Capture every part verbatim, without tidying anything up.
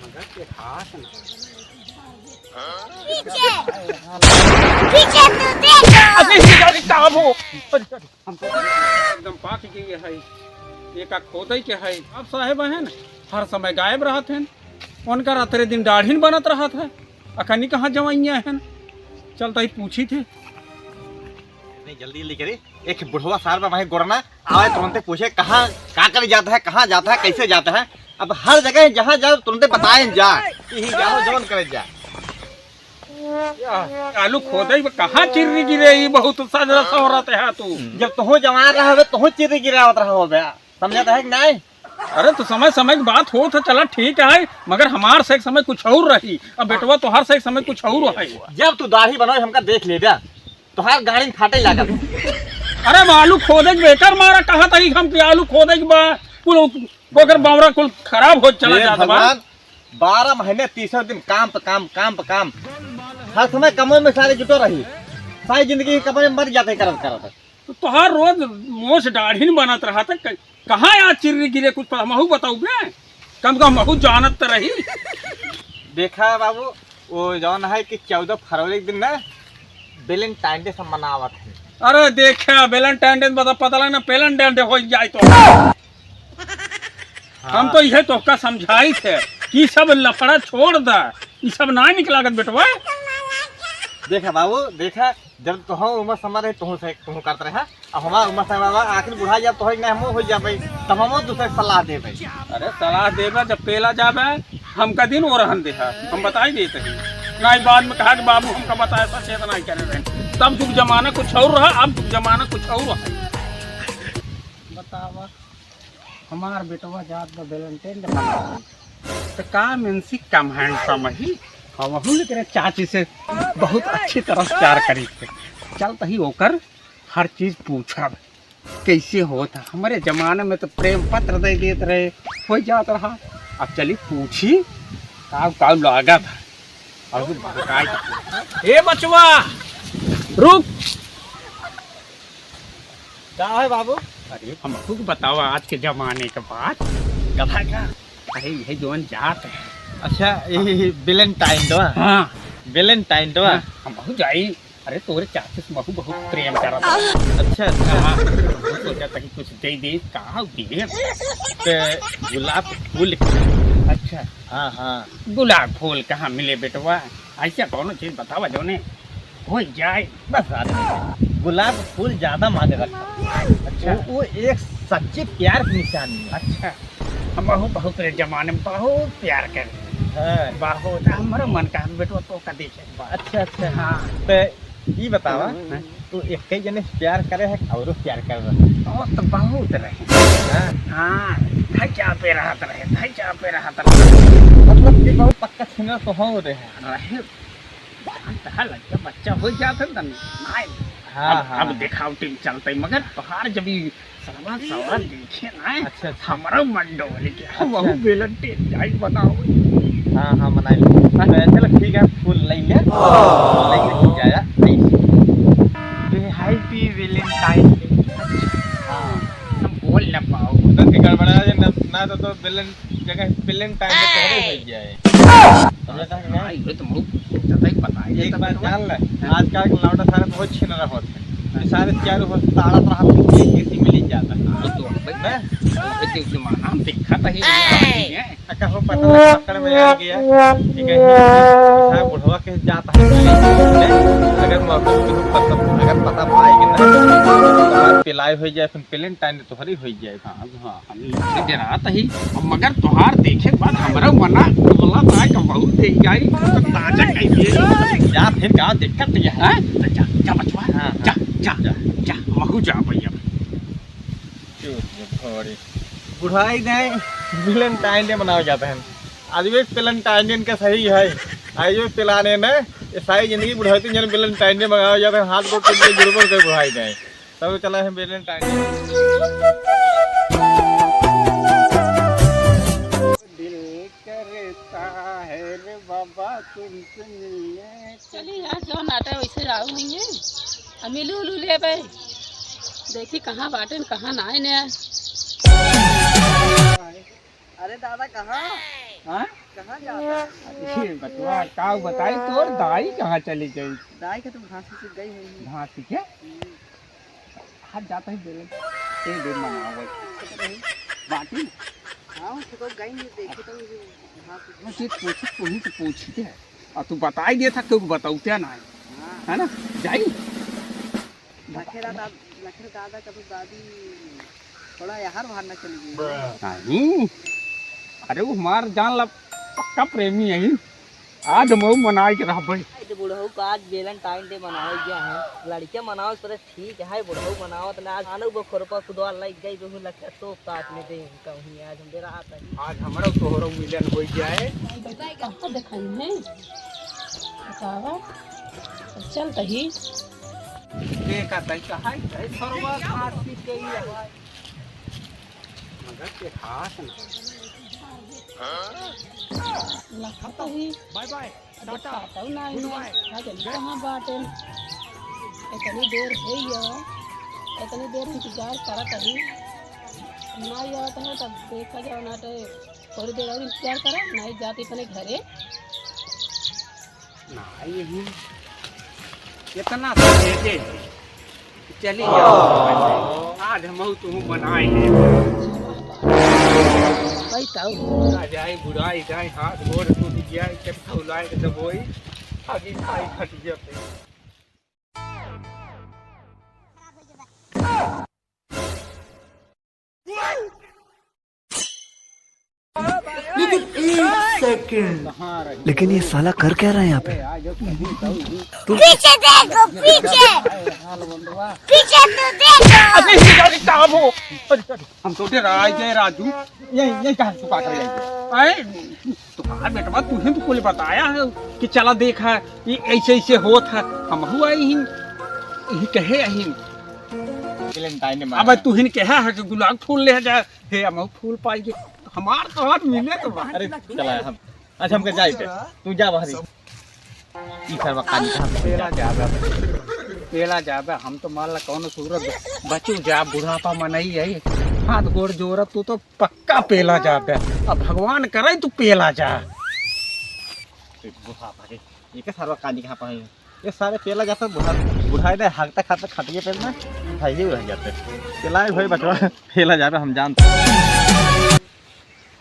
पीछे, पीछे तो देखो। अरे, ये क्या, क्या हो? अरे, अरे, हम तो एकदम पाक गए है। ये का खोदई के है? अब साहेब है ना, हर समय गायब रहत हैं। उनका रात्रे दिन दाढ़ी बनत रहत है। अखनी कहाँ जवाइयाँ हैं? चलता ही पूछी थे। नहीं, जल्दी, जल्दी करी। एक बुढ़वा सार बा वहीं गोरना, आवे तुरंते पूछे, "कहाँ, का करे जाता है, कहाँ जाता है, कैसे जाता है?" अब हर जगह जहाँ जाओ, तुरंते बताए जा, यही जाओ, जौन करे जा। या, आलू खोदे में कहाँ चिर्री गिरे, ई बहुत सजरा सवरत है तू। जब तुहूँ जवान रहबे, तुहूँ चिर्री गिरावत रहबे, समझत है कि नहीं? अरे, तो समय समय की बात होत है, चला ठीक है, मगर हमार से एक समय कुछ और रही, अब बेटवा तोहार से एक समय कुछ और है। जब तू दाढ़ी बनावे, हमका देख लेबे, तोहार गाड़ी में फाटे लागल। अरे, आलू खोदे के बेकार मारा कहा था कि हम कि आलू खोदे के बा, कुल ओकर बावरा कुल खराब हो चला हे जात बा। भगवान, बारह महीने तीसरे दिन काम पे काम, काम पे काम। हर समय कमवे में सारे जुटो रही। सारी जिंदगी कमवे में मर जाते करत करत। तो तोहार रोज मोछ दाढ़ी न बनत रहा था। क-, कहाँ आज चिर्री गिरे कुछ पर हमहू बताऊ बे? कम से कम हमहू जानत त रही। देखा बाबू, वो जौन है कि चौदह फरवरी के दिन ना Valentine Day सब मनावत है। अरे देखा, Valentine Day बता, पता लगा ना, Valentine Day हो जाए तो। हाँ। हम तो यह तोहका समझाई थे कि सब लफड़ा छोड़ दा, ये सब ना निकलागत बेटवा। देखा बाबू, देखा, जब तोहर उम्र समझ रहे, तोहू से, तोहू करत रहे, अब हमार उम्र समझ रहा, आखिर बुढ़ा जाब, तोहरे नहीं हमो हो जाबे, तब हमो दूसरे के सलाह देबे। अरे सलाह देबे, जब पेला जाबे, हमका दिन वो रहन दे है, हम बताई देते हैं। नहीं बाद में कहा कि बाबू हमका बताए, सचेत नहीं करे रहे। तब जुग जमाना कुछ और रहा, अब जुग जमाना कुछ और है। बतावा। हमार बेटवा जात बा Valentine Day मनावे। तो का मेंसी कम handsome ही, हमहू लेकिन चाची से बहुत अच्छी तरह से प्यार करी थे। चल तही ओकर हर चीज पूछब, कैसे होत है। हमरे जमाने में तो प्रेम पत्र दे देत रहे, हो जात रहा। अब चली पूछी, का, का लागत है। और कुछ भड़काई। ए बचवा, रुक। का है बाबू? अरे, हमको बतावा आज के जमाने के बात। गधा का? अरे, यही जौन जात है। अच्छा, ये Valentine Day? हाँ। Valentine Day? हाँ, हमहू जाई। अरे, तोरे चाची से महू बहुत प्रेम करत है। अच्छा, अच्छा। हाँ, हमहू सोचा था कि कुछ दे दे, का दे? ते गुलाब फूल। अच्छा। हाँ, हाँ। गुलाब फूल कहाँ मिले बेटवा? ऐसा कौनो चीज बतावा जौने हो जाए। बस आदमी गुलाब फूल ज्यादा माने रखा। अच्छा। वो, वो एक सच्चे प्यार की निशानी है। अच्छा, हम बहुत, बहुत रे जमाने में बहुत प्यार करे। हाँ। बहुत, हमरो मन का हम बेटवा तो का देखे। अच्छा, अच्छा। हाँ। तो ई बतावा, हाँ। तू एक ही जने से प्यार करे है कि औरो प्यार कर रहा है? और तो बहुत रहे। हाँ। हाँ, धैचा पे रहत रहे, धैचा पे रहत रहे। मतलब कि बहुत पक्का छीना तो हो रहे हैं। रहे। जान तहा लड़का बच्चा हो जात है तन। नाय। हाँ, अब, हाँ। अब देखावटी में चलते, मगर तोहार जब ई सलमान, सलमान देखे ना, अच्छा, अच्छा। हमारा मन डोल गया। अच्छा। वहू Valentine Day बनाओ। हाँ, हाँ, मनाई ले। हाँ। तो चलो ठीक है, फूल ले ले। फूल ले ले, जाया, नहीं। ये Happy Valentine Day। हाँ। हम बोल ना पाओ। उधर के गड़बड़ा है, ना, ना तो, तो Valen-, जगह Valentine Day पहले हो गया है। समझता है कि नहीं? हाँ, ये तो मुँह ज्यादा ही पता है, ये एक तो बात बेटवा। जान ले, हाँ। आजकल के लौंडा सारे बहुत छिनरा होत है। हाँ। ये सारे चारों ओर ताड़त रहत है, एक किसी मिल ही जाता है। हाँ, तो भाई, ना? तो भाई, देख, जमाना हम देखा था ही, ये बात ही है। अका हो पता ना, पकड़ में आ गया। ठीक है, ये सारे बुढ़वा के जाता है, अगर मौका पे पता, अगर पता पाए कि ना, तो पिलाई हो जाए, फिर Valentine Day तोहरी हो जाए। हाँ, हाँ। हम डरात ही, अब मगर तोहार देखे के बाद हमरा मना बोला था कि बहुत दे जाई, तो ताजा कह दिए। जा फिर का दिक्कत ये है? हाँ? तो जा, जा बचवा, हाँ, हाँ। जा, जा, जा। जा, महू जा भैया। बुढ़ाई नहीं, Valentine Day मनाया जाता है। आज भी Valentine Day का सही है। आज भी पिलाने ने, ये सारी जिंदगी बुढ़ाई जन Valentine Day मनाया जाता है। हाथ गोड़ टूट गए, जुड़बो कर बुढ़ाई नहीं। तब चला है Valentine Day। दिल करता है रे बाबा तुमसे मिलने। चली यार, जौन आटा वैसे राहु नहीं है, अब मिलू उलू लेबे, देखी कहाँ बाटे न कहाँ ना आए ने। अरे दादा, कहाँ? हाँ? कहाँ जाता है? अरे बचवा, का बताई, तोर दाई कहाँ चली गई? दाई के तो घास से गई है। घास के? हम्म। हाथ जाता ही बेलन। ए, दे मनावे। बाटी ना। हाँ, वो तो गई नहीं, देखी तो मुझे घास से। मैं सिर्फ पूछी, तू ही तो पूछी है। और तू बताई देता, क्यों बताऊ क्या ना है? हाँ। है ना? जाई। लखेरा दा-, लखेरा दादा का तो दादी थोड़ा यार बाहर ना चली गई। नहीं, अरे वो हमार जान ला पक्का प्रेमी है। आज हम मनाई के रहबे। आज बुढ़ऊ का आज Valentine Day मनावल गया है। लड़के मनावत पर ठीक है, बुढ़ऊ मनावत ना। आज आनू बखोरपा खुदवा लाइक गई, बहु लखेरा तो काट में दे। कहूँ आज हम बेरा आता है। आज हमरा तोहरो मिलन हो जाए। कहाँ देखाई है? बतावा। चल तही। देखा तई कहाँ है? सरवा खांसी के ही है। मगर के खास ना। लखा तही। Bye bye. टाटा। देखातउ नाही। Goodbye. ना जानी कहाँ बाटे। इतनी देर होई है, इतनी देर इंतजार करत हई, नाही आवत है, तब देखा जाओ ना तो थोड़ी देर और इंतजार करा, नाही जाती अपने घरे। नाही, इतना सवेरे चली जाओ। आज हमहू तुहू बनाए हैं। भाई ताऊ। आ जाए, बुढ़ाई जाए, हाथ गोड़ टूट जाए, के फौलाए के दबोई, आगे खाई खटिया पे। लेकिन एक सेकंड। लेकिन ये साला कर क्या रहा है यहाँ पे? पीछे देखो, पीछे। पीछे तो देखो। अरे, अरे, हम तो डराई गए, राजू। ये, ये कहाँ छुपा कर ले गए? आए, तुम्हारा बेटवा, तुहे तो कुल बताया है कि चला देखा, ये ऐसे, ऐसे होत है। हमहू आई ही, यही कहे आई। Valentine में अब तुहिन कहा है कि गुलाब फूल ले जा, हे, हम फूल पाई के, हमार तो हाथ मिले तो बा। अरे, चला हम, अच्छा, हमके जाए दे, तू जा बाहर। ई सरवा कानी कहाँ पे पेला जाबे? पेला जाबे, हम तो मान ला कौनो सूरत बचू जा, बुढ़ापा मनई है, हाथ गोड़ जोड़त, तू तो पक्का पेला जाबे। अब भगवान करे तू पेला जा। बुढ़ापा के, ये के सरवा कानी कहाँ पे है? ये सारे पेला जाते बुढ़ा, बुढ़ाई दे, हागते खाते खटिए पे ना, खाइए रह जाते। पेला भाई बचवा, पेला जाबे हम जानते।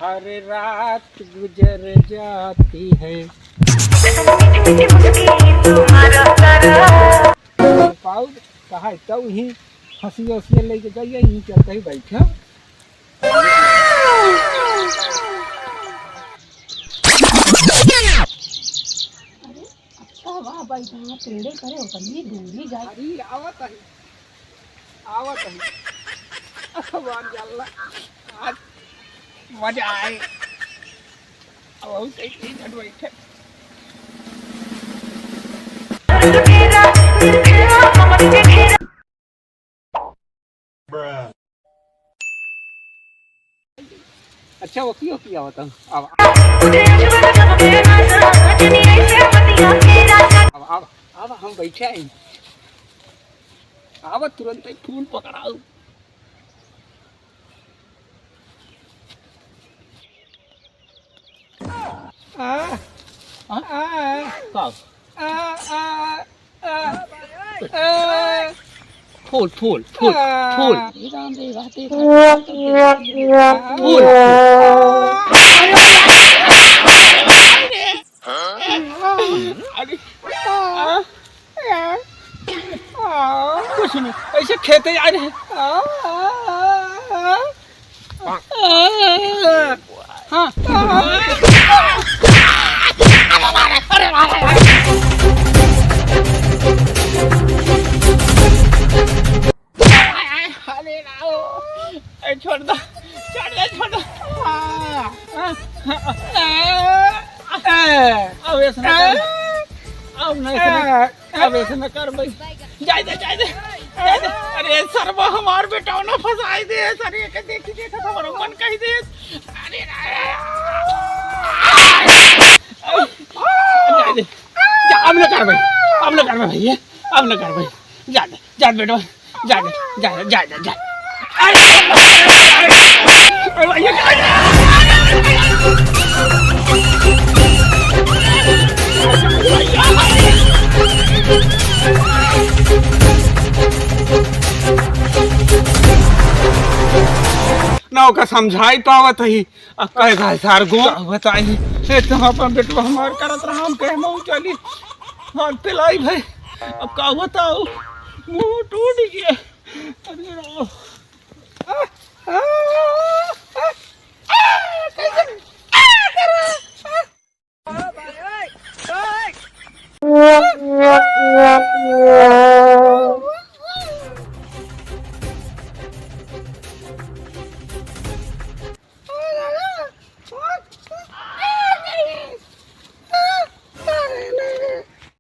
हर रात गुजर जाती है। पाऊ कहा है, तब ही हंसी हंसी लेके जाइए, यहीं चलते ही बैठे। अरे, अच्छा, वाह भाई, जहाँ पेड़े करे, उतनी दूरी जाए। अरे, आवत है, आवत है। भगवान जाल्ला, आज मजा आए। अब हम कहीं नहीं झट बैठे। अच्छा, ओकी, ओकी, आवत हूँ। आवा। आवा, आवा, आवा, हम बैठे हैं। आवा, तुरंत ही फूल पकड़ाऊ। आ, आ, आ, का? आ, आ, आ, आ। फूल, फूल, फूल, आ। फूल। हे राम रे, वाह, देख, फूल। अरे, आ। कुछ नहीं, ऐसे खेते जा रहे हैं। हाँ। अरे राम, ए, छोड़ दो, छोड़ दो, छोड़ दो। आ, आ, आ, आ, अब ऐसा ना कर। अब नहीं ऐसा ना, अब ऐसा ना कर भाई। जाए दे, जाए दे, जाए दे। अरे सरवा, हमार बेटौना फंसाई दे, सर, ये के देखी, देखा तो हमारा मन कही दे। अरे, जाए दे। जा, अब ना कर भाई, अब ना कर भाई, ये, अब ना कर भाई। जा दे, जा दे बेटवा, जा दे, जा दे, जा दे, जा दे। अरे, अरे, अरे, अरे, अरे, अरे, अरे, अरे, अरे, अरे, अरे, अरे, अरे, अरे, अरे, ना ओका समझाई पावत ही। अब कहे का सार गो का बताई, हे तो अपन बेटवा हमार करत रहा, हम कहे मऊ चली, हाथ पिलाई भाई। अब का बताओ, मुंह टूट गया। अरे राम।